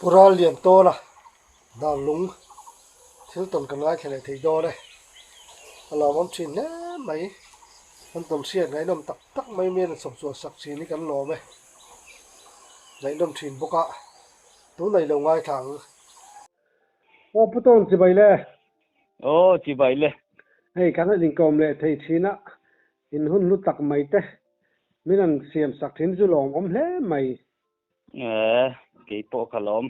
Pu Ralliantawna dan lung thil tawn kan ngaithla leh thei dawn e. A lawmawm thin hle mai. Kan tawn hriat ngaihnawm tak tak mai mian a chhawpchhuah sak thin hi kan lawm e. Ngaihnawm thin bawk a, tunah i lo ngaithla ang. Aw Pu Tawn chibai le. Aw chibai le. Hei kan han inkawm leh thei thin a, in hun hlu tak mai te min han siam sak thin chu lawmawm hle mai. Eh, kei pawh ka lawm.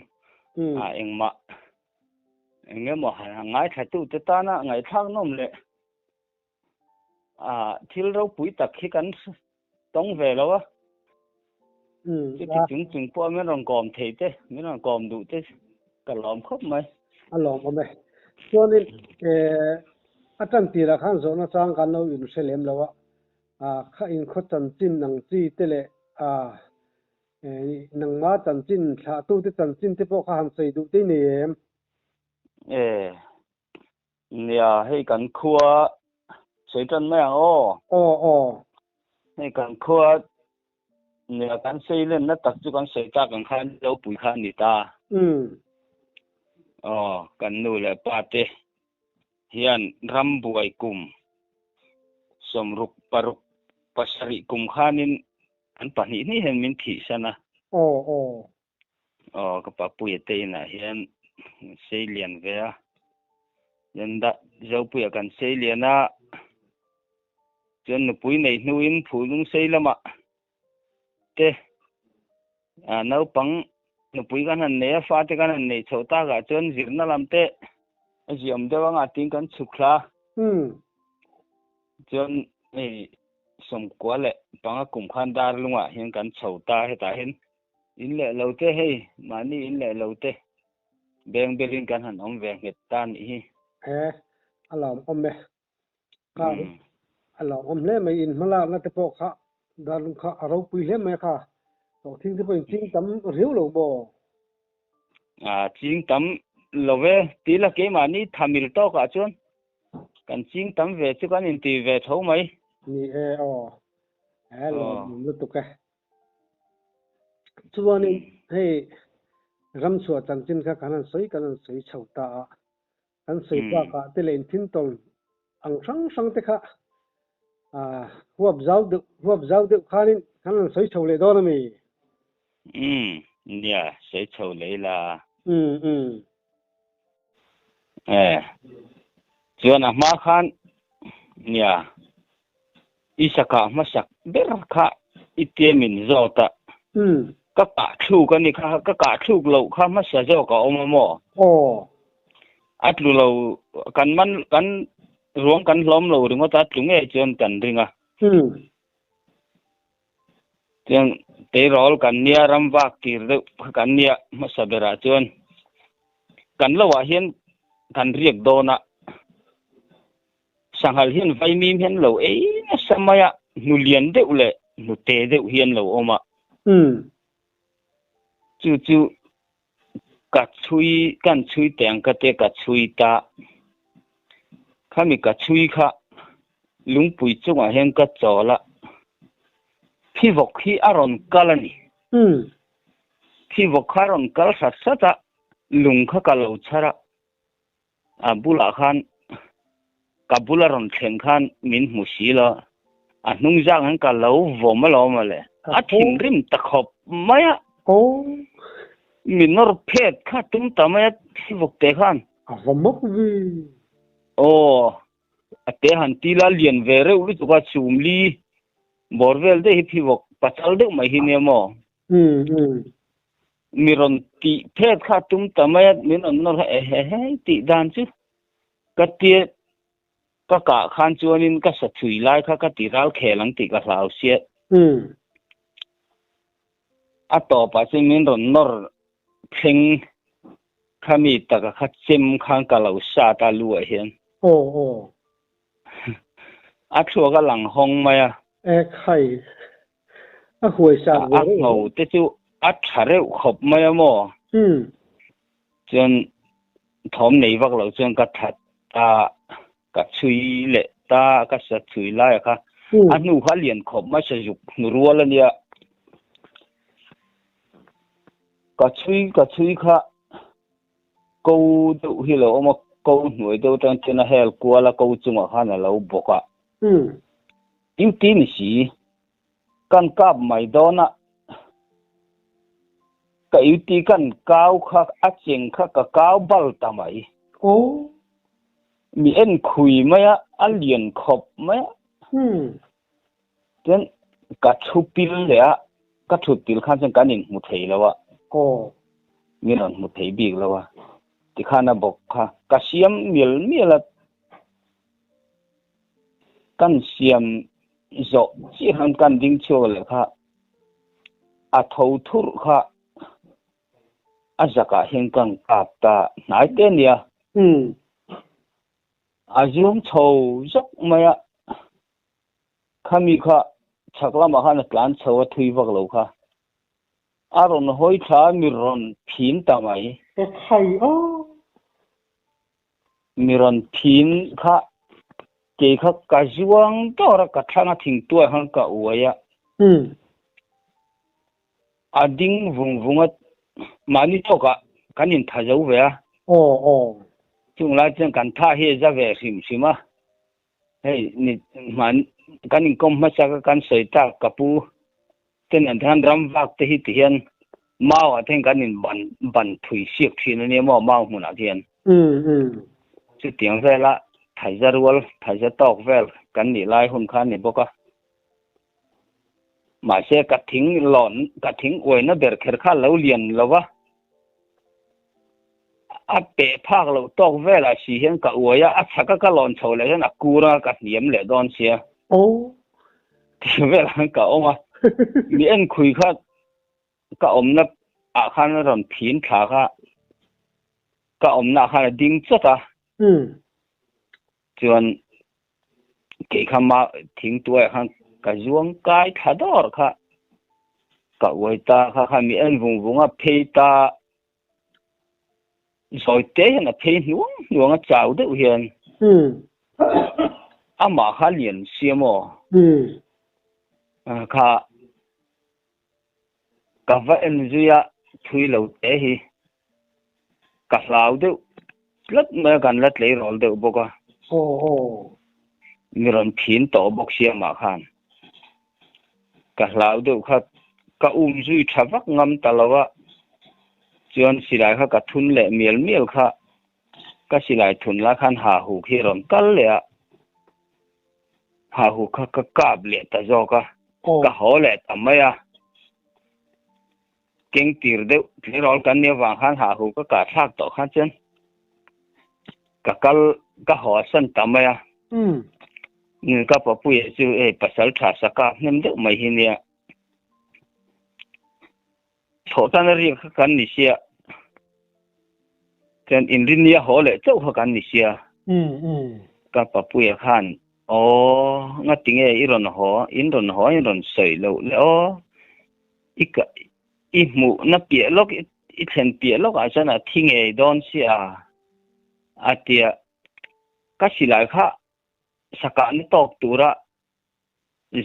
A engmah eng emaw han ngaithlatute tana ngaihthlak nawm leh a thil ropui tak hi kan tawng ve lo a. Chuti chung chung pawh min rawn kawm thei te, min rawn kawm duh te ka lawm khawp mai. A lawmawm e. Chuanin eh a tan tirah khan zawhna chang kan lo inhre lem lo a, ah kha inkhaw chanchin ang chi te leh ah eh nangma chanchin thlahtute chanchin te pawh kha han sawi duh te i nei em? Eh Nia, hei kan khua sawi tan mai ang aw. Aw aw. Hei kan khua nia kan sei lenna tak chu kan sawi tak ang khan ropui kha a ni ta. Umm. Aw, kan nu leh pa te hian ram buai kum sawmruk paruk pasarih kum khanin an pahnih hnih hian min thihsan a. Aw aw. Aw ka papuia te inah hian sei lian ve a, chuan dah Zopuia kan sei lian a, chuan nupui nei hnuin Phulung sei lamah te ah naupang nupui kan han nei a, fate kan han neih chhoh takah chuan zirna lam te a ziam deuh anga tiin kan chhuk thla a. Chuan hei sawmkua leh panga kum khan Darlungah hian kan chho ta hetah hian In leh lo te hei, mahni in leh lo te beng belin kan han awm ve nghet ta nih hi. E, a lawmawm e. Kha a lawmawm hle mai, in hmalakna te pawh kha darlung kha a ropui hle mai a kha. Tawhthing te pawh in ching tam riau lo maw? A ching tam lo ve, tila keimahni thamil tawkah chuan kan ching tam ve chu kan inti ve tho mai. Ni e aw, e lawmawm lutuk e. Chuanin hei ramchhuah chanchin kha kan han sawi kan han sawi chho ta a, kan sawi bakah te leh inthintawn ang hrang hrang te kha huap zau deuh huap zau deuh khanin kan han sawi chho leh dawn a mi? Umm nia sawi chho leh ila. Umm umm. E chuan a hma khan nia i sakah hmasak ber kha i tia min zawt a, ka kah thluk a ni kha, ka kah thluk loh kha hmasa zawk a awm a maw? Aw. A tlu lo, kan man, kan ruang kan hlawm lo ringawt a, a tlu ngei chuan kan ring a. Chuan tleirawl kan nia ram vak tir deuh kha kan nia hmasa berah chuan kan lo ah hian kan riak dawn a, sanghal hian vaimim hian lo ei nasa mai a, hnu lian deuh leh hnu te deuh hian lo awm a. Chu chu ka chhui kan chhui teh ang ka tia ka chhui ta, khami ka chhui kha lungpui chungah hian ka chawl a, thivawk hi a rawn kal a ni. Thivawk kha a rawn kal hrat hrat a, lung kha ka lo chhar a, a bulah khan ka bula rawn thleng khan min hmu si lo, a hnung zang hian ka lo vawm alawm a le, a thinrim ta khawp mai a, mi nawr phet kha tum ta mai a thivawk te khan. A va mawk vi. Aw, a te han ti la lian ve reuh lutuk a, chum li bawr vel daih hi thivawk pachal deuh mai hi nia maw? Mi rawn tih phet kha tum ta mai a, min rawn nawr kha ehe hei tih dan chu ka tia ka kah khan chuanin ka sa thui lai kha ka ti ral khel ang tih ka hlau sia. A tawpah chuan min rawn nawr thleng kha mi taka kha chem khan ka lo sat a lu ah hian. Aw aw. A thluak a lang hawng mai a. E khai. A huai sat ve reuh. A ngho te chu a tha reuh khawp mai a maw? Chuan thawm nei vak lo chuan ka that ta, ka chhui leh ta, ka sa chhui lai a kha. A hnu kha a lian khawp mai, sa zuk hnu rual a nia. Ka chhui ka chhui kha ko deuh hi lo awm a, ko hnuai deuh atang chuan a hel kual a, ko chungah khan a lo bawk a. Duty ni si, kan kap mai dawn a, ka duty kan kau kha a cheng kha ka kau bal ta mai. Mi en khui mai a, a lian khawp mai a. Chuan ka thu pil leh a, ka thut pil khan chuan kan inhmu thei lo a. Min rawn hmu thei bik lo a. Tikhan a bawk kha ka siam mial mial a, kan siam zawh chiah khan kan ding chhuak leh kha a tho thurh kha a zakah hian kan kap ta hnai te a nia. A zuam chho zawk mai a. Khami kha chhak lamah khan a tlan chho a thui vak lo kha. A rawn hawi thla a mi rawn phin ta mai. Ka khai aw. Mi rawn phin kha kei kha ka zuang dawr a ka thlang a thingtuai khan ka uai a. A ding vung vung a mahni tawkah kan intha zo ve a. Aw aw. Chung lai chuan kan tha hi a za ve hrim hrim a. Hei ni hman kan inkawm hmasa ka kan sawi tak ka pu te nen hian ram vak te hi ti hian mau ah te hian kan in ban ban thui siak thin ania maw mau hmunah te hian. Chutiang vela thaiza rual thaiza tawk vel kan nih lai hun kha a ni bawk a. Mahse ka thing lawn ka thing uaina ber kher kha lo lian lo va. A peh phak loh tawk velah si hian ka uai a, a chhaka ka lawn chho leh hian a kur a, ka hniam leh dawn sia. Tih velah hian ka awm a, mi enkhui kha ka awmna ah khan a rawn phin thla kha ka awmna ah khan a ding chawt a. Chuan kei kha ma thingtuai ah khan ka zuang kai thla dawr kha ka uai ta kha kha mi en vung vung a phei ta Zawi te hian a phei hnuang hnuang a chau deuh hian amah kha lian sia maw? Kha ka va en zui a thui lo te hi ka hlau deuh tlat mai a kan la tleirawl deuh bawk a. Mi rawn phin tawh bawk sia amah khan ka hlau deuh kha ka um zui tha vak ngam ta lo a, chuan silai kha ka thun leh mial mial kha ka silai thun lai khan ha hu khi a rawn kal leh a, ha hu kha ka kap leh ta zawk a, ka haw leh ta mai a, keng tir deuh tleirawl kan nih avang khan ha hu ka kah thlak tawh kha chuan ka kal ka haw san ta mai a. Ka papuia chu hei pasal tha sa kap hnem deuh mai hi nia. Thawh tan a riak kha kan ni sia. Chuan inrinnia haw leh chauh kha kan ni sia. Ka papuia khan aw nga tinge i rawn haw in rawn haw in rawn sawi loh le aw. I ka i hmuh na piah lawk i thlen piah lawk ah chuan a thi ngei dawn sia a tia ka silai kha sakah na tawk tura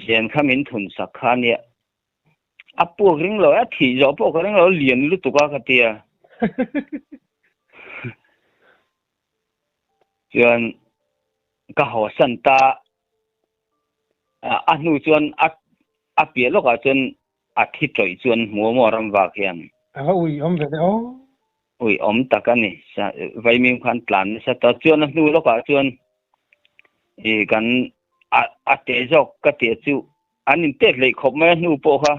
zen kha min thun sak kha ania a puak ring lo a thih zawh pawh ka ring lo lian lutuk a ka tia chuan ka haw san ta a hnu chuan a a piah lawkah chuan a thi tawih chuan hmu a maw ram vak hian. A va ui awm ve le aw. Ui awm tak a ni. Vaimim khan tlan nasa ta. Chuan a hnu lawkah chuan i kan a a teh zawk ka tih chu an intet hleih khawp mai a hnu pawh kha.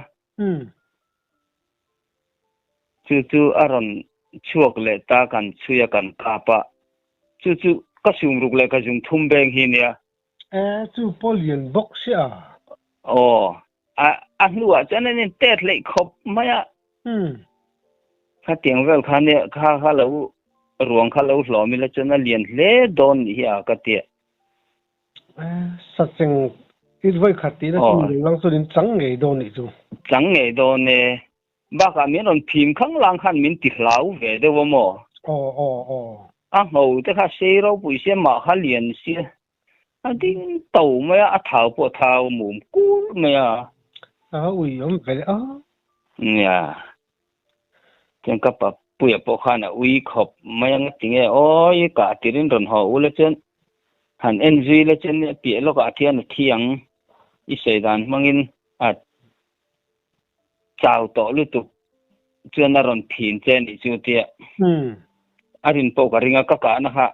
Chu chu a rawn chhuak leh ta kan chhui a kan kap a. Chu chu ka sumruk leh ka zung thum beng hi nia. E chu pawh lian bawk sia. Aw, a a hnuah chuan an intet hleih khawp mai a. Khatiang vel kha nia kha kha lo ruang kha lo hlawm ila chuan a lian hle dawn nih hi a ka tia. E sacheng i vawi khat tihna chu mi lang chuan in chang ngei dawn nih chu. Chang ngei dawn e. Bakah min rawn phim khang lang khan min ti hlau ve deuh a maw? Aw aw aw. A ngho te kha sei ropui sia mah kha lian sia a ding to mai a, a thau pawh a thau mum kur mai a. A ui awm ve a. Nia. Chuan ka papuia pawh khan a ui khawp mai ang tinge aw i kah tirin rawn haw ula chuan han en zui la chuan a piah lawkah khian a thi ang i sawi dan hmangin a chau tawh lutuk chuan a rawn phin che a nih chu tia a rin pawh ka ring a ka kahna kha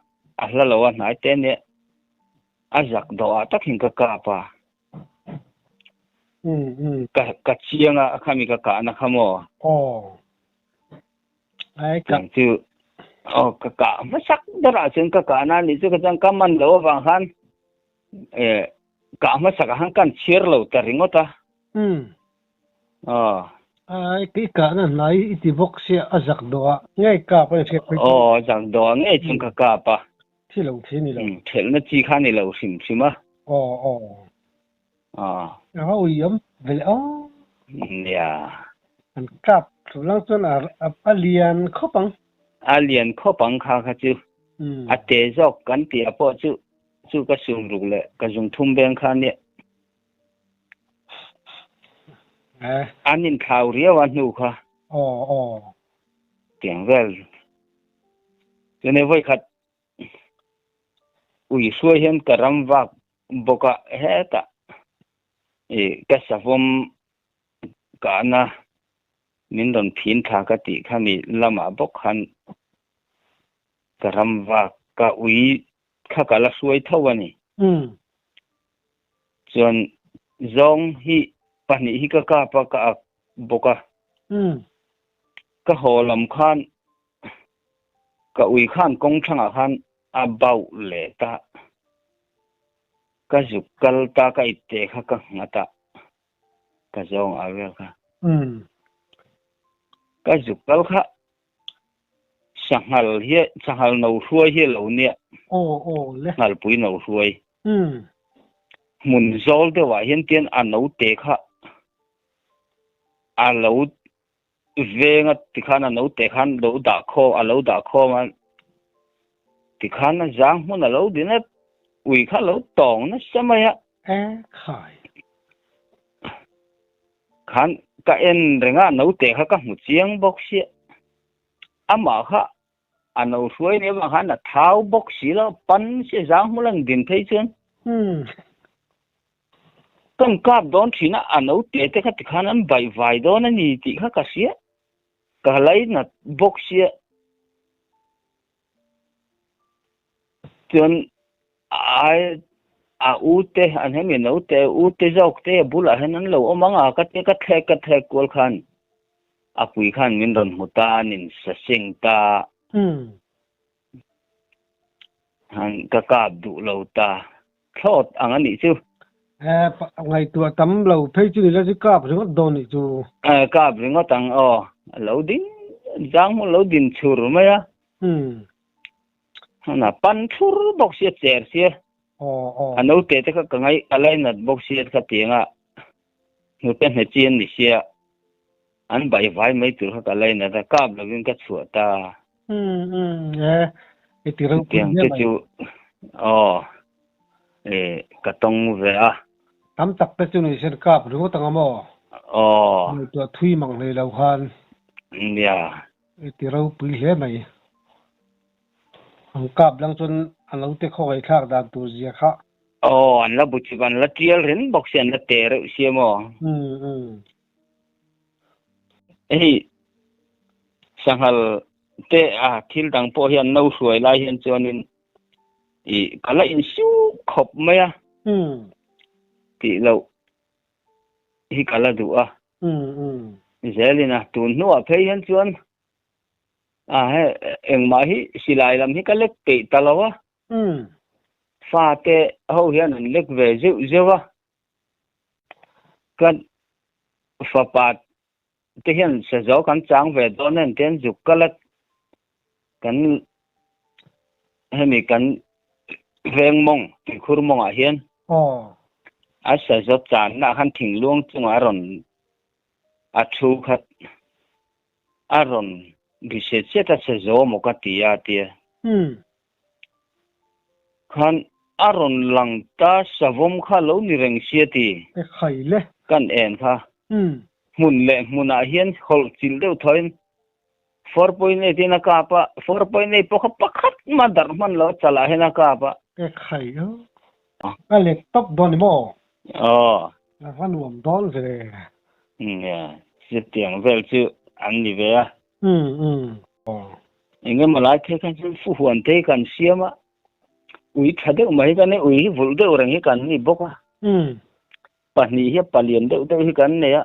a hla lo a hnai te ania a zak dawhah takin ka kap a. Ka ka chiang a khami ka kahna kha maw? Aw. Ai ka. Chu aw ka kah hmasak berah chuan ka kahna a nih chu ka chuan ka man loh avang khan eh kah hmasak ah khan ka han chhiar lo ta ringawt a. Aw. Ai ka i kahna hnai i ti bawk sia a zak dawh ah ngei kap a ni hriat phei chu. Aw zak dawh ah ngei chuan ka kap a. Thi lo thi ni lo. Thelhna chi kha ni lo hrim hrim a. Aw aw. Aw. A va ui awm ve leh aw. Nia. An kap thu lang chuan a a lian khawp ang. A lian khawp ang kha kha chu. A te zawk kan tih ah pawh chu chu ka sum ruk leh ka zung thum veng kha nia. An inthlau riau a hnu kha. Aw aw. Tiang vel. Chune vawi khat Ui hruai hian ka ram vak bawk a, hetah ih ka savawm kahna min rawn phin thla ka tih khami lamah bawk khan ka ram vak ka ui kha ka la hruai tho a ni. Chuan zawng hi pahnih hi ka kap a, ka ak bawk a. Ka haw lam khan Ka ui khan kawng thlangah khan a bauh leh ta. Ka zuk kal ta ka ipte kha ka nghat a, ka zawng a vel kha. Ka zuk kal kha sanghal hi sanghal no hruai hi a lo nia. Nghalpui no hruai. Hmun zawl deuhah hian tian a note kha a lo Venga tikhan a naute khan lo dah khawm a lo dah khawm a, tikhan a zang hmun a lo din a, ui kha a lo tawng nasa mai a. E khai. Khan ka en reng a, naute kha ka hmu chiang bawk sia, amah kha a no hruai nia vang khan a thau bawk si lo, pan sia zang hmun a din phei chuan. Kan kap dawn thin a, a naute te kha tikhan an baih vai dawn a ni tih kha ka hria, ka lainat bawk sia. Chuan ai a u te an hemi naute u te zawk te a bulah hian an lo awm ang a, ka tia ka thlek ka thlek kual khan a pui khan min rawn hmu ta, an insaseng ta. Han ka kap duh lo ta. Thlawt ang a nih chu. Eh, ngaihtuah tam lo phei chu ni la chu kap ringawt dawn nih chu. Eh, kap ringawt ang aw. A lo ding, zang hmun lo din chhur mai a. Hmm. Hana pan thlur bawk sia cher sia. Aw, aw. A naute te kha ka ngai ka lainat bawk sia kha tiang a. Hnute hne chi an ni sia. An bai vai mai tur kha ka lainat a, kap lovin ka chhuah ta. Hmm, hmm, eh, i ti ropui Chutiang hle te mai. chu, aw, eh, ka tawng ve a. Tam tak te chu ni sen kap ringawt ang a maw? Aw. Ngaihtuah thui mang hlei lo khan. Nia. I ti ropui hle mai. An kap lang chuan a lo te khaw ngaihthlak dan tur zia kha. Aw, an la bu chip, an la tial reng bawk sia, an la te reuh sia maw? Hmm, hmm. Hei sanghal te a thil dang pawh hian no hruai lai hian chuanin ih ka la insuk khawp mai a tih loh hi ka la duh a. Zelin a tun hnuah phei hian chuan a he engmah hi silai lam hi ka lek peih ta lo a. Fate ho hian an lek ve zeuh zeuh a. Kan fapa te hian sazo kan chang ve dawn a engtin zuk kal a kan hemi kan veng mawng tuikhur mawngah hian a sazo channa ah khan thingluang chungah a rawn a thu khat a rawn ri set set a sazo maw ka ti a tia. Khan a rawn lang ta savawm kha lo ni reng sia ti. E khai le. Kan en kha. Hmun leh hmunah hian hawlh chilh deuh thawiin 4.8 in a kap a, 4.8 pawh kha pakhat mah darh hman lo a chalah hian a kap a. E khai a, a let tawp dawn ni maw? Aw. A va nuam dawn ve. Nia, chutiang vel chu an ni ve a. Umm umm. Aw. Eng emaw lai phei khan chuan fuhuan te hi kan siam a, ui tha deuh mai hi kan nei, ui hi vulh deuh reng hi kan ni bawk a. Umm. Pahnih hi a palian deuh deuh hi kan nei a,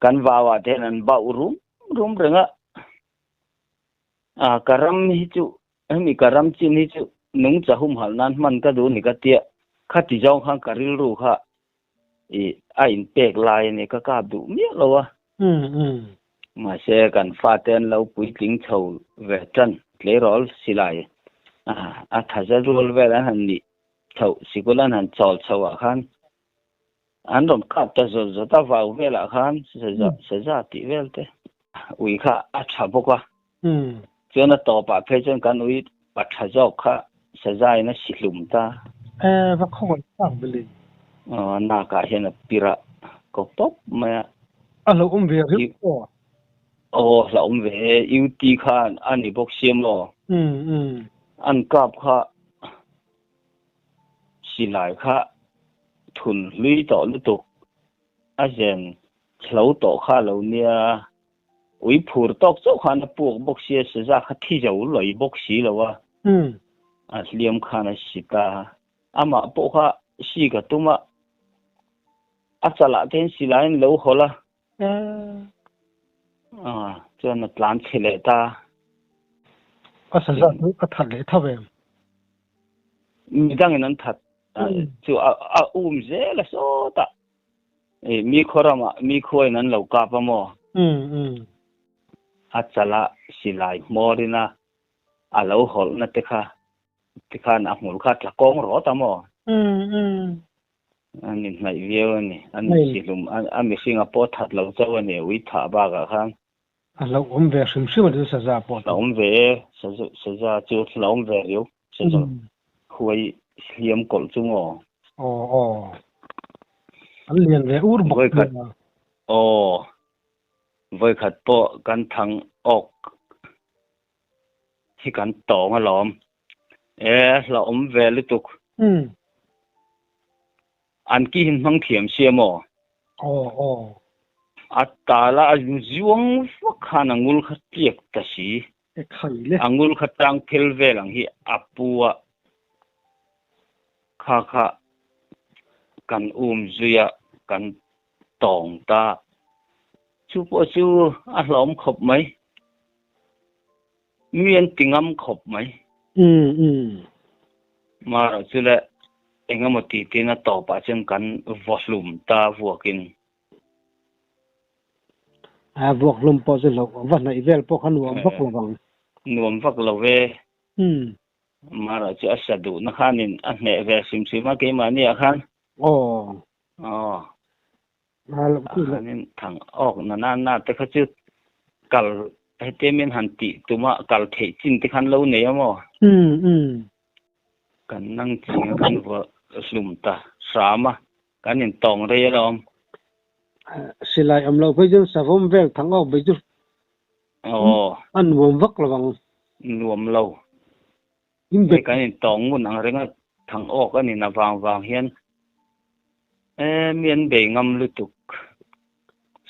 kan vauah te hian an bauh rum rum reng a. A ka ram hi chu hemi ka ram chin hi chu nungcha humhalh nan hman ka duh ni ka tia, khati zawng khan ka rilru kha i a inpek lai a ni ka kap duh miah lo a. Mahse kan fate an lo puitling chho ve tan tleirawl silai a thaza rual vel an han nih chhoh sikul an han chawl chho ah khan an rawn kap ta zawt zawt a vau velah khan saza tih vel te ui kha a tha bawk a chuan a tawpah phei chuan kan ui pa tha zawk kha saza in a si hlum ta. E va khawngaih tak veli. Aw a nakah hian a pir a ko pawp mai a. A hlauhawm ve riau aw. Aw hlauhawm ve e UT kha a ni bawk sia maw. An kap kha Silai kha thun hlui tawh lutuk a zen hlo tawh kha lo nia, ui phur tawk chauh khan a puak bawk sia, saza kha thi zo lawih bawk si lo a, a hliam khan a si ta. Amah pawh kha si ka tum a, a chalah te hian silaiin lo hawlh a, Chuan a tlan chhe leh ta. A saza chu a that leh tho em? Midangin an that chu a um zel a sawt a. Mi khaw ramah mi khuain an lo kap a maw? A chala silai hmawrin a a lo hawlhna te kha tikhan a hmul kha a tla kawng rawt a maw? An inhnaih viau a ni. An insihlum a mihringa pawh that lo chauh a ni, ui thah bakah khan. A hlauhawm ve hrim hrim a ni chu saza pawh chu. Hlauhawm ve e, saza chu hlauhawm ve riau. Saza huai hliam kawlh chu maw? Aw aw. An lian ve ur bawk sia. Aw. Vawikhat pawh kan thang awk hi kan tawng alawm. E hlauhawm ve lutuk. An ki hin hmang thiam sia maw? Aw aw. A tala a zuang vak khan a ngul kha tliak ta si. E khai le. A ngul kha tang phel vel ang hi a pu a kha kha kan um zui a kan tawng ta. Chu pawh chu a hlauhawm khawp mai. Mi an ti ngam khawp mai. Marawh chu le eng emaw ti tin a tawpah chuan kan vaw hlum ta vuakin. A vuak hlum pawh chu hlauh va hnaih vel pawh kha nuam vak lo vang. Nuam vak lo ve. Marawh chu a sa duhna khanin a hneh ve hrim hrim a keimahni ah khan. Aw. Aw. Khanin thang awk na na na te kha chu kal hete min han tih tuma kal theih chin te khan lo nei a maw? Kan nang ching a kan va hlum ta hram a, kan in tawng rei alawm. Silai awm loh phei chuan savawm vel thang awk bai chu a nuam vak lo ang. Nuam lo. Hei kan in tawng ngun ang reng a thang awk a ni na vang vang hian e mi an bei ngam lutuk.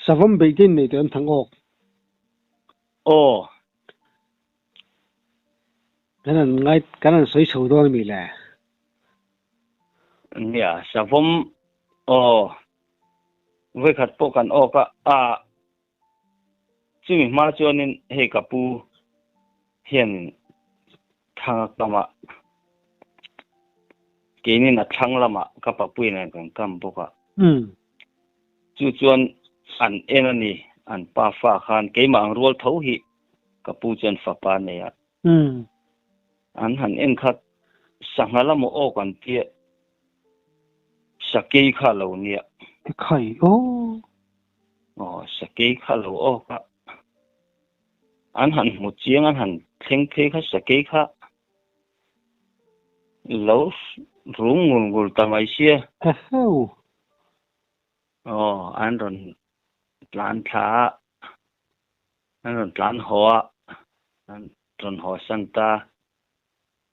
Savawm bei te in nei tawh em thang awk? Aw. Kan an ngai kan an sawi chho dawn ami le? Nia savawm aw vawikhat pawh kan awk a a Chumi hma chuanin hei ka pu hianin thang a kam a, keinin a thlang lamah ka papuiin an kan kam bawk a. Chu chuan an en a ni, an pa fa khan keimah ang rual tho hi ka pu chuan fapa a nei a. An han en kha sangha lamaw aw kan tia sakei kha a lo nia. Ekhai aw. Aw, sakei kha lo awk a, an han hmu chiang, an han thleng phei kha sakei kha lo rum ngul ngul ta mai sia. Eheu. Aw, an rawn tlan thla a, An rawn tlan haw a, an rawn haw san ta.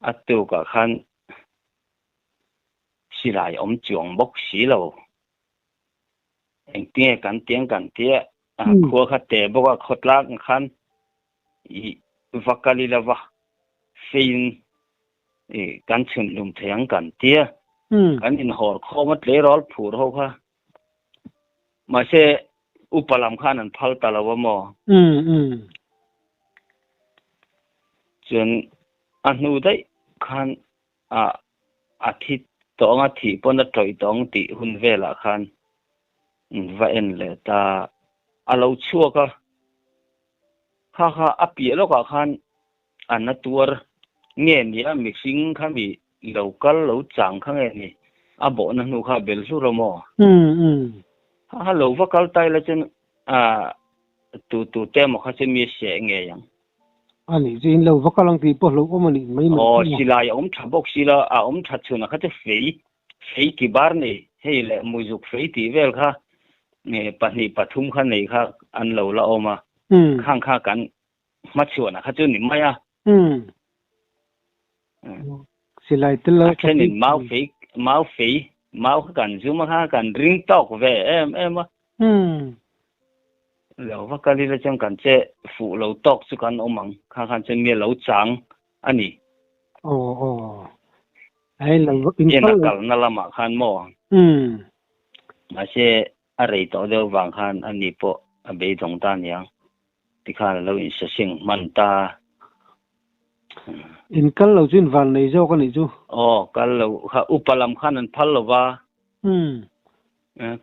A tukah khan silai awm chuang bawk si lo. Engtinge kan tiang kan tia khua kha te bawk a, khawtlang khan i va kal ila va feiin i kan chhun hlum thei ang kan tia. Kan inhawr khawm a tleirawl phur ho kha. Mahse upa lam khan an phal ta lo a maw? Chuan a hnu daih khan a a thi tawng a thih pawn a tawih tawng tih hun velah khan va en leh ta a lo chhuak a, kha kha a piah lawkah khan a na tuar nge ni a mihring kha mi lo kal lo chang kha nge ni a bawhna hnu kha a bel hlur a maw? Kha kha lo va kal ta ila chuan a tu tu te emaw kha chu mi a seh ngei ang. A nih chu in lo va kal ang tih pawh hlauhawm a nih mai mai. Aw silai a awm tha bawk sila a awm tha chhunah kha chu fei fei ki bar nei hei leh muzuk fei tih vel kha pahnih pathum kha nei kha an lo la awm a khang kha kan hmachhuanah kha chu ni mai a. Silai tel lo A thenin mau fei mau fei mau kha kan zum a kha kan ring tawk ve em em a. Lo va kal ila chuan kan che fuh lo tawk chu kan awm ang kha khan chuan mi a lo chang a ni. Aw aw ai lo va in kal kalna lamah khan maw. Mahse a rei tawh deuh vang khan a ni pawh a beidawng ta aniang. Tikhan a lo insaseng hman ta. In kal lo chu in van nei zawk a nih chu. Aw, kal lo kha upa lam khan an phal lo va.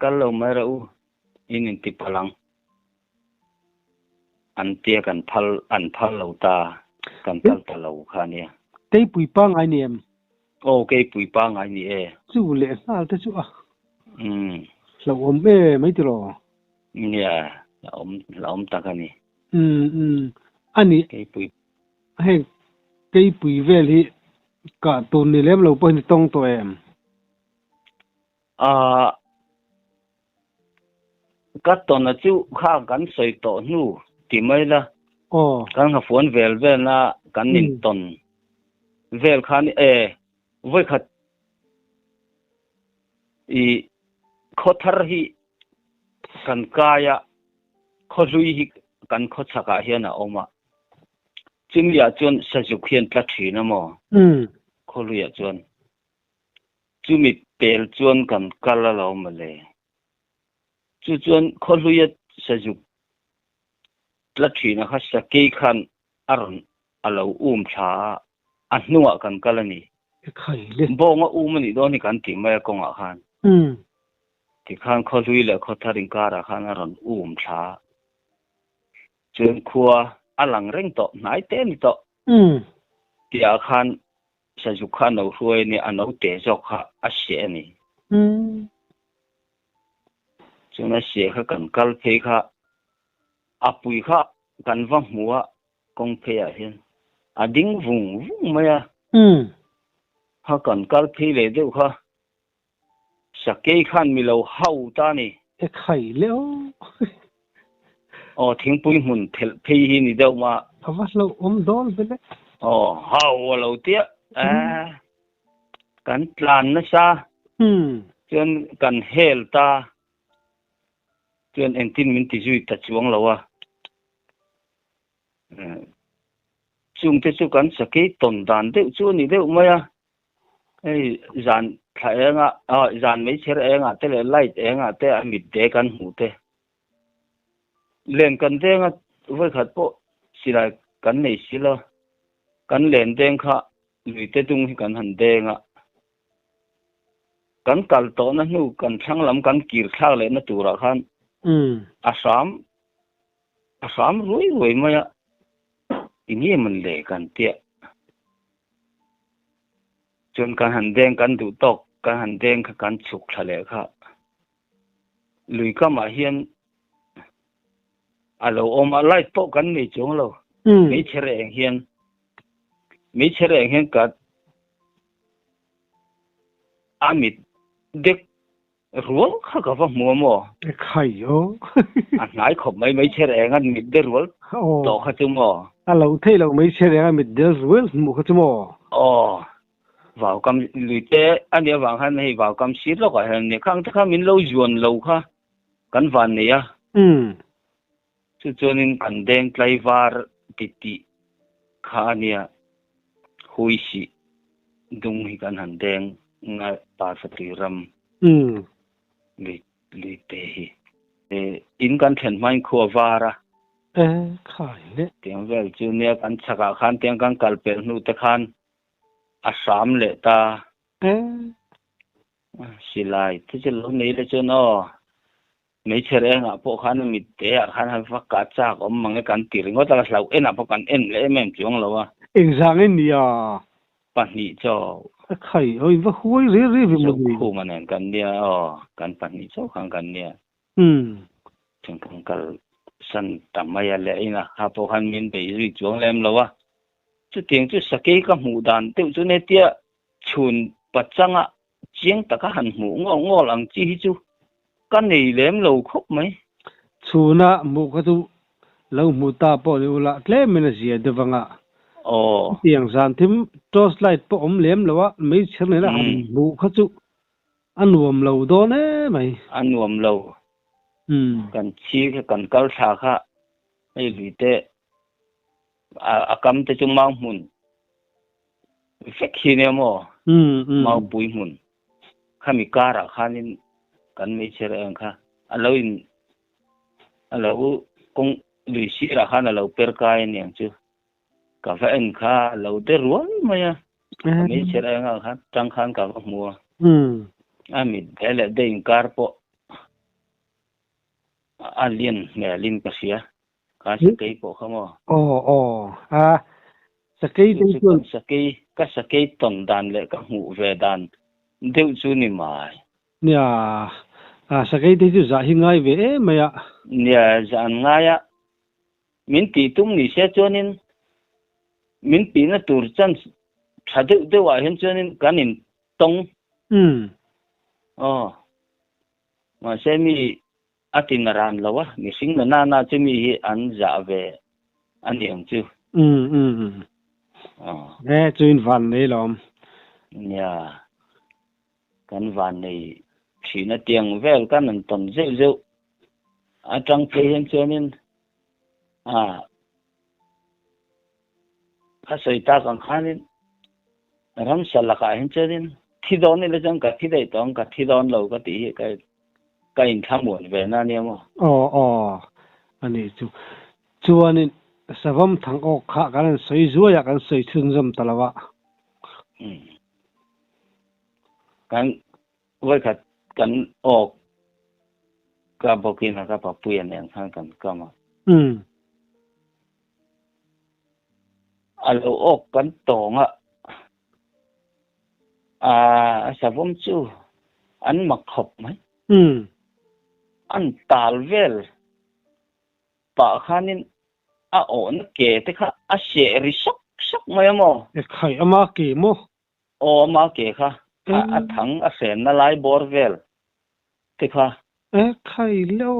Kal lo mai rawh u, in inti palh ang. An tia kan phal, an phal lo ta, kan kal ta lo kha ania. Keipui pangngai ni em? Aw, keipui pangngai ni e. Chu leh nghal te chu a hlauhawm e mai tiraw? Nia, hlauhawm, hlauhawm tak a ni. Umm, umm, a ni. Keipui. Heng keipui vel hi kah tur ni lem lo pawhin i tawng tawh em? Ahh, ka tawna chu kha kan sawi tawh hnu ti mai la. Aw. Kan nghafuan vel velna kan intawn vel khan e, vawikhat i khawthar hi kan kai a, khawhlui hi kan khawchhakah hian a awm a. Chumi-ah chuan sazuk hian tla thin a maw? Khawhluiah chuan. Chumi pel chuan kan kal a lo mawle. Chu chuan khawhluia sazuk tla thin a kha sakei khan a rawn a lo um thla a, a hnungah kan kal a ni. Bawng a um a nih dawn hi kan tih mai a kawngah khan. Tikhan khawhlui leh khawthar inkarah khan a rawn um thla a. Chuan khua a lang reng tawh, hnai te a ni tawh. Tihah khan Sazuk kha a no hruai a nia, a no te zawk kha a seh a ni. Chuan a seh kha kan kal phei kha, a pui kha kan va hmu a, kawng pheiah hian a ding vung vung mai a. Kha kan kal phei leh deuh kha, Sakei khan mi lo hau ta ni. E khai leh aw. Aw thingpui hmun thelh phei hi ni deuh ma. A va hlauhawm dawn ve le. Aw hau a lo tia e kan tlan nasa chuan kan hel ta chuan engtin min ti zui ta chuang lo a. Chungte chu kan sakei tawn dan deuh chu a ni deuh mai a. Hei zan thla engah ah zan meichher engah te leh light engah te a mit te kan hmuh te len kan deng a vawikhat pawh silai kan nei si lo kan len deng kha lui te dung hi kan han deng a kan kal tawhna hnu kan thlang lam kan kir thlak lehna turah khan a hram a hram ruai ruai mai a enge mawn le kan tia. Chuan kan han deng kan duh tawk kan han deng kha kan chhuk thla leh kha lui kamah hian a lo awm a light pawh kan nei chuang lo hmeichhe reng hian hmeichhe reng hian ka a mit dek. Rual kha ka va hmu a maw? E khai aw. A hnai khawp mai mai chher eng a mit de rual tawh kha chu maw? A lo thei lo mai chher eng a mit del rual hmuh kha chu maw? Aw. Vaukam lui te a nih avang khan hei vaukam sir lawkah hian nia khang te kha min lo zuan lo kha kan van nei a. Chu chuanin kan deng tlaivar ti tih kha a nia hui sih dung hi kan han deng nga Parfatui ram lui lui te hi. In kan thlen hmain khua var a. E khai le. Tiang vel chu nia kan chhakah khan tiang kan kal pelh hnu te khan a hram leh ta. E. Silai te chu lo nei le chuan aw. Hmeichhe rengah pawh khan a mitte ah khan han va kah chak awm mang e kan ti ringawt a, hlauh enah pawh kan en leh em em chuang lo a. Engzang en nia? Pahnih chaw. A khai aw, in va huai ri ri ve maw ni? Zokhuma nen kan nia aw, kan pahnih chaw khan kan nia. Umm. Thing kan kal san ta mai a leh ina kha pawh khan min bei zui chuang lem lo a. Chutiang chu sakei ka hmuh dan deuh chu nia chhun pachanga Chiang taka han hmuh ngawl ngawl ang chi hi chu ka nei lem lo khawp mai. Chhuna hmuh kha chu lo hmu ta pawh ni ula tlemin a zia deuh ang a. Aw. Chutiang zan thim torch light pawh awm lem lo a, meichher nena han hmuh kha chu a nuam lo dawn em mai. A nuam lo. Kan chi kha kan kal thla kha hei lui te a kam te chu mau hmun Vek hi nia maw? Maupui hmun khami karah khanin kan hmeichhe reng kha a lo in a lo kawng lui sirah khan a lo per kai a niang chu ka va en kha a lo de rual mai a ka hmeichhe reng ah khan tang khan ka va hmu a a mit de leh de inkar pawh a lian hmelin ka hria. Ka sakei pawh kha maw? Aw aw a sakei te chuan sakei ka sakei tawn dan leh ka hmuh ve dan deuh chu ni mai. Nia a sakei te chu zah hi ngai ve em mai a. Nia zah an ngai a min tih tum ni se chuanin min tihna tur chance tha deuh deuh ah hian chuanin kan in tawng. Umm. Aw mahse mi A ti na ran lo a, mihring na na na chu mi hi an zah ve a ni ang chu. Umm umm e chu in van nei lawm. Nia, kan van nei thin a tiang vel kan an tawn zeuh zeuh atang phei hian chuanin a ka sawi tak ang khanin ramsa lakah hian chuanin thi dawn ila chuan ka thi daih tawh ang ka thi dawn lo ka tih hi ka ka inthlamuan ve na nia maw? Aw aw a nih chu. Chuanin Savam thang awk kha kan han sawi zuai a, kan sawi chhunzawm ta lo a. Umm. Kan vawikhat kan awk ka bawkin a ka papuia nen khan kan kam a. Umm. A lo awk kan tawng a. A savawm chu an mak khawp mai. An tal vel pah khanin a awhna ke te kha a seh ri sawk sawk mai a maw? E khai, ama ke maw? Aw, ama ke kha a thang a hrenna lai bawr vel te kha. E khai lo.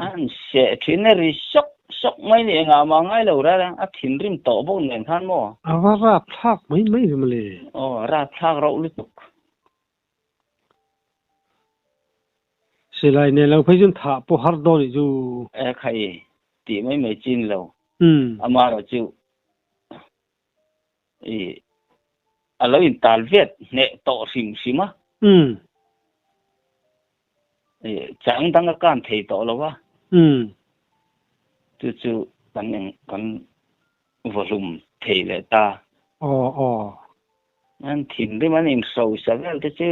An seh thin a ri sawk sawk mai ni engah mah ngai lo ral a, a thinrim tawh bawk nen khan maw? A va rapthlak mai mai ve mawle. Aw, rapthlak rauh lutuk. Silai nen lo phei chuan thah pawh har dawn nih chu. E khai, tih mai mai chin lo. Amaherawh chu i a lo intal vet hneh tawh hrim hrim a. I chang dang a kan thei tawh lo a. Chu chu kan eng kan vawhlum thei leh ta. Aw aw. An thinrim an inhrosa vel te chu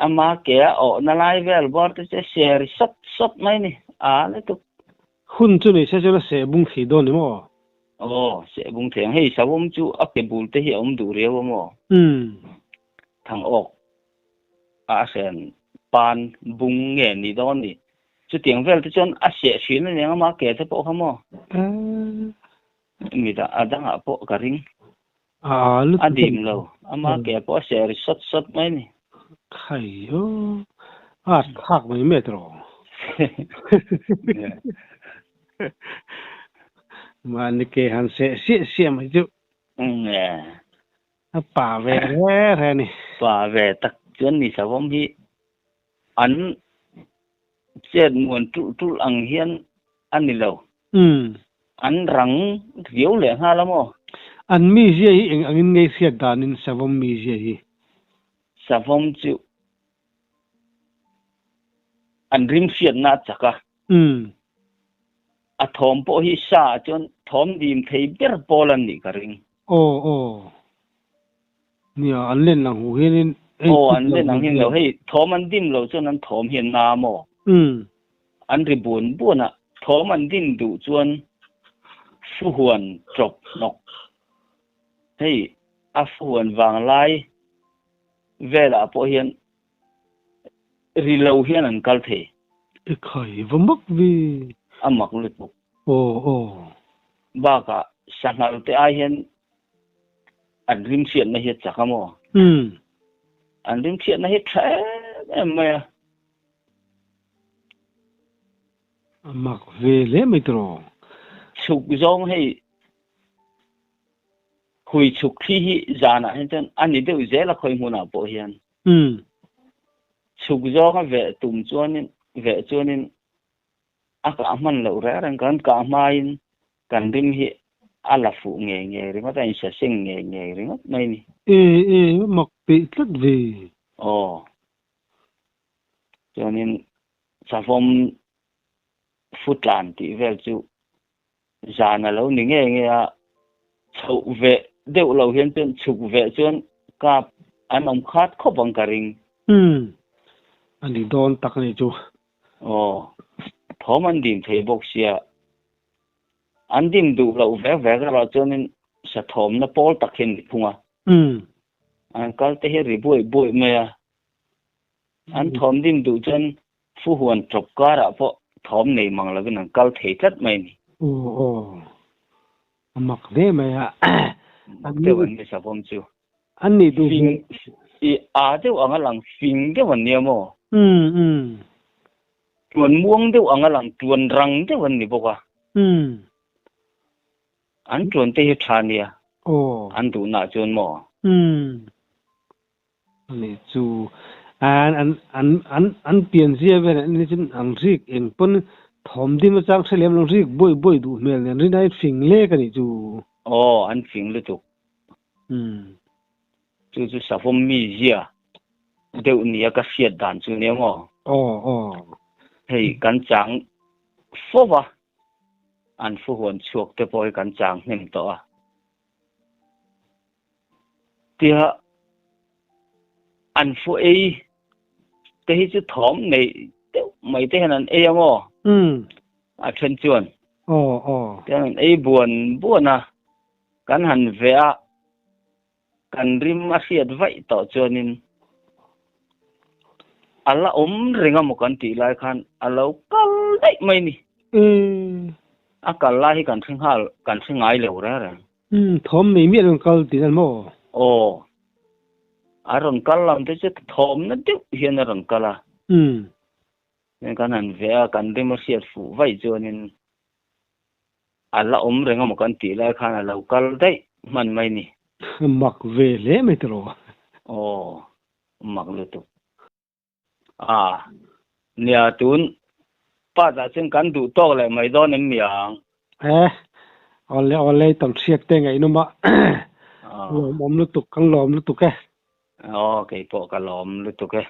ama ke a awhna lai vel bawr te chu a seh ri sawt sawt mai ni a lutuk. Hun chu nei se chuan a seh bung thei dawn ni maw? Aw, seh bung thei ang. Hei savawm chu a ke bul te hi a awm duh riau a maw? Thang awk a a hren pan bung nge ni dawn ni. Chutiang vel te chuan a seh thin a niang ama ke te pawh kha maw? Mi dah a dangah pawh ka ring. A dim lo. Ama ke pawh a seh ri sawt sawt mai ni. Khai aw. A thlak mai mai tawh. Mahni ke han seh siah siah mai chu. A pa ve re re a ni. Pa ve tak chuan ni savawm hi an chet muan tulh tulh ang hian a ni lo. An rang riau leh nghal a maw? An mizia hi eng angin ngei hriat danin savawm mizia hi? Savawm chu an rim hriatna a chak a. A thawm pawh hi sa ah chuan thawm dim thei ber pawl an nih ka ring. Aw aw. Nia, an len lang huh hianin ei Aw, an len ang hian lo. Hei, thawm an dim lo chuan an thawm hi a na maw? An ri buan buan a, thawm an dim duh chuan fuhuan ṭawp hnawk. Hei, a fuhuan vanglai velah pawh hian ri lo hian an kal thei. I khai va mak ve. A mak lutuk. Aw aw. Bakah sanghal te ai hian an rim hriatna hi a chak a maw? An rim hriatna hi tha em em mai a. A mak ve hle mai tiraw. Chhuk zawng hei Hui chhuk thli hi zanah hian chuan a ni deuh zel a khawi hmunah pawh hian. Chhuk zawnga veh tum chuanin veh chuanin a kah hman loh reng reng kan kah hmain kan rim hi a la fuh ngei ngei ringawt a insa seng ngei ngei ringawt mai a ni. E e mak peih tlat ve. Aw. Chuanin savawm futlan tih vel chu Zan a lo ni nge nge a, chhoh veh deuh lo hian chuan chhuk veh chuan kap an awm khat khawp ang ka ring. Umm, a ni dawn tak a ni chu. Aw, thawm an dim thei bawk sia, an dim duh loh vek vek erawh chuanin sa thawmna pawl tak hi an ni phung a. Umm. An kal te hi ri buaih buaih mai a, An thawm dim duh chuan Fuhuan ṭawp karah pawh thawm nei mang lovin an kal thei tlat mai a ni. Aw aw, a mak hle mai a. Mak deuh an ni savawm chu. An nih duh hmel. I a deuh ang a lang fing deuh an nia maw? Umm umm. Tuan muang deuh ang a lang tuan rang deuh an ni bawk a. Umm. An tuan te hi ṭha nia. Aw. An duhnaah chuan maw? Umm. Ani chu an an an an an pian zia vel an ni chuan an rik eng pawn thawm dim atang hre lem lo rik buai buai duh hmel nen rin ai fing lek a nih chu. Aw an fing lutuk. Umm. Chu chu savawm mi zia deuh nia ka hriat dan chu nia maw. Aw aw. Hei kan chang fo va an fuhuan chhuak te pawh hi kan chang hnem tawh a. Tia an fu ei te hi chu thawm nei deuh mai te hian an ei ang aw. A then chuan. Aw aw. Tian an ei buan buan a, kan han veh a, kan rim a hriat vaih tawh chuanin a la awm reng a maw kan tih lai khan a lo kal daih mai ni. A kal lai hi kan hre nghal, kan hre ngai lo reng reng. Umm, thawm nei miah rawn kal tih nan maw? Aw, a rawn kal lam te chu thawmna deuh hian a rawn kal a. Umm. Chuan kan han veh a, kan rim a hriat fuh vaih chuanin a la awm reng a maw kan tih lai khan a lo kal daih hman mai ni. Mak ve hle mai tiraw? Aw, mak lutuk. A, nia tun part ah chuan kan duh tawk leh mai dawn em mi ang? E, awle awle i tam hriat te ngaihnawm a, lawmawm lutuk kan lawm lutuk e. Aw, keipawh ka lawm lutuk e.